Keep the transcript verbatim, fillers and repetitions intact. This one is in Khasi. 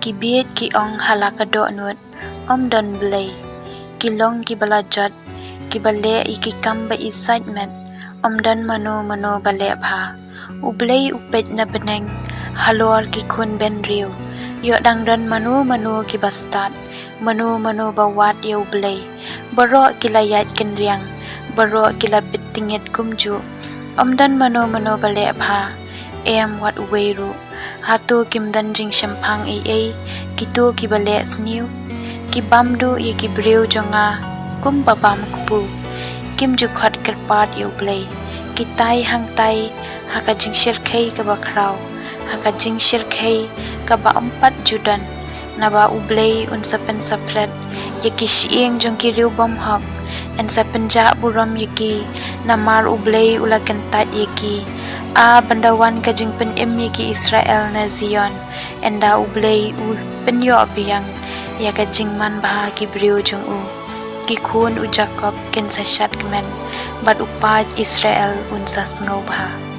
Ki bieit ki ong ha la ka dohnud, ym don Blei. Ki long kiba la jot, kiba leh ïa ki kam ba isaitmet, ym don mano mano ba leh bha. U Blei u peit na bneng halor ki khun bynriew, ïoh dang don mano mano kiba stad, mano mano ba wad ïa U Blei. Baroh ki la ïaid kynriang, baroh ki la bit tyngit kumjuh, ym don mano mano ba leh bha, em wat uwei ruh. Hato kim don jingshemphang ei ei kito kiba leh sniew? Ki bam duh ïa ki briew jong nga kumba bam kpu. Kim ju khot kyrpad ïa U Blei. Ki tai hangtai ha ka jingshyrkhei kaba khraw, ha ka jingshyrkhei kaba ym pat ju don. Naba U Blei un sa pynsaphriang ïa ki shyieng jong ki riew bymhok, yn sa pynjah burom ïa ki. Namar U Blei u la kyntait ïa ki. A, ban da wan ka jingpynim ïa ki Israel na Zion. Ynda U Blei u pynïoh biang ïa ka jingmanbha ki briew jong u, ki khun u Jakob kin sa shad kmen, bad u paid Israel un sa sngewbha.